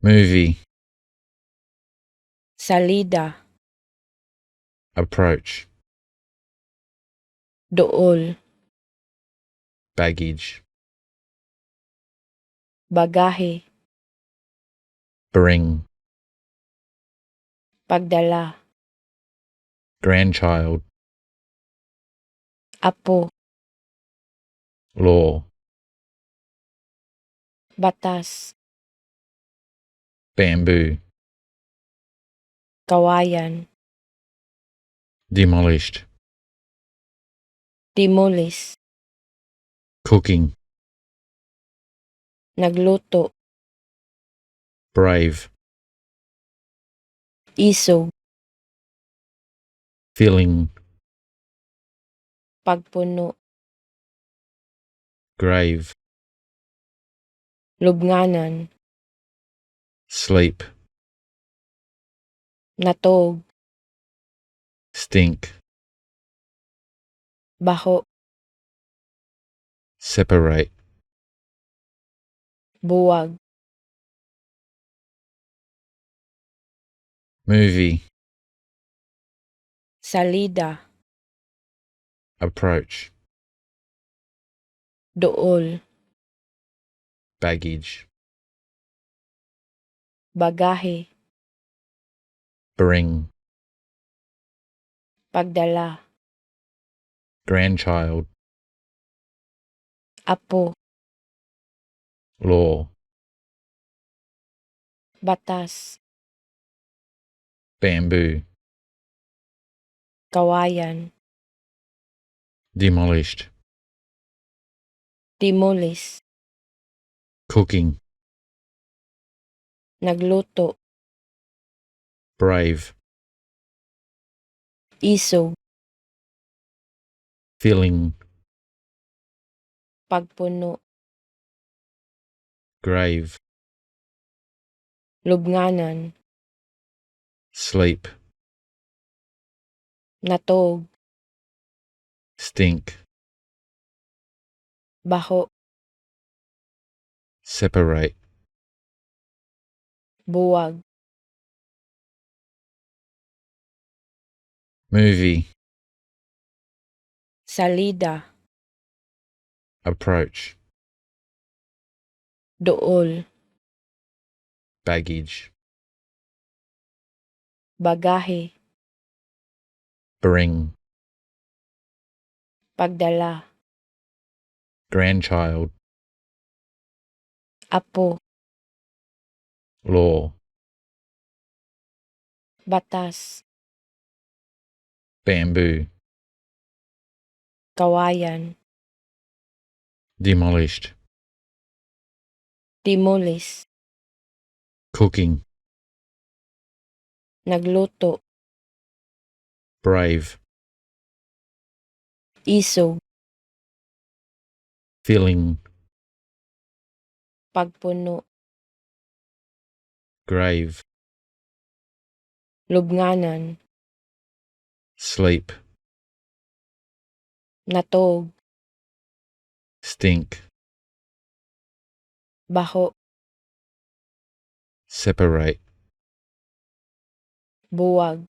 Movie. Salida. Approach. Duol. Baggage. Bagahe. Bring. Pagdala. Grandchild. Apo. Law. Batas. Bamboo. Kawayan. Demolished. Demolish. Cooking. Nagluto. Brave. Isog. Filling. Pagpuno. Grave. Lubnganan. Sleep. Natog. Stink. Baho. Separate. Buwag. Movie. Salida. Approach. Duol. Baggage. Bagahe. Bring. Pagdala. Grandchild. Apo. Law. Batas. Bamboo. Kawayan. Demolished. Demolish. Cooking. Nagluto. Brave. Isog. Filling. Pagpuno. Grave. Lubnganan. Sleep. Natog. Stink. Baho. Separate. Buwag. Movie. Salida. Approach. Duol. Baggage. Bagahe. Bring. Pagdala. Grandchild. Apo. Law. Batas. Bamboo. Kawayan. Demolished. Demolish. Cooking. Nagluto. Brave. Isog. Filling. Pagpuno. Grave. Lubnganan. Sleep. Natog. Stink. Baho. Separate. Buwag.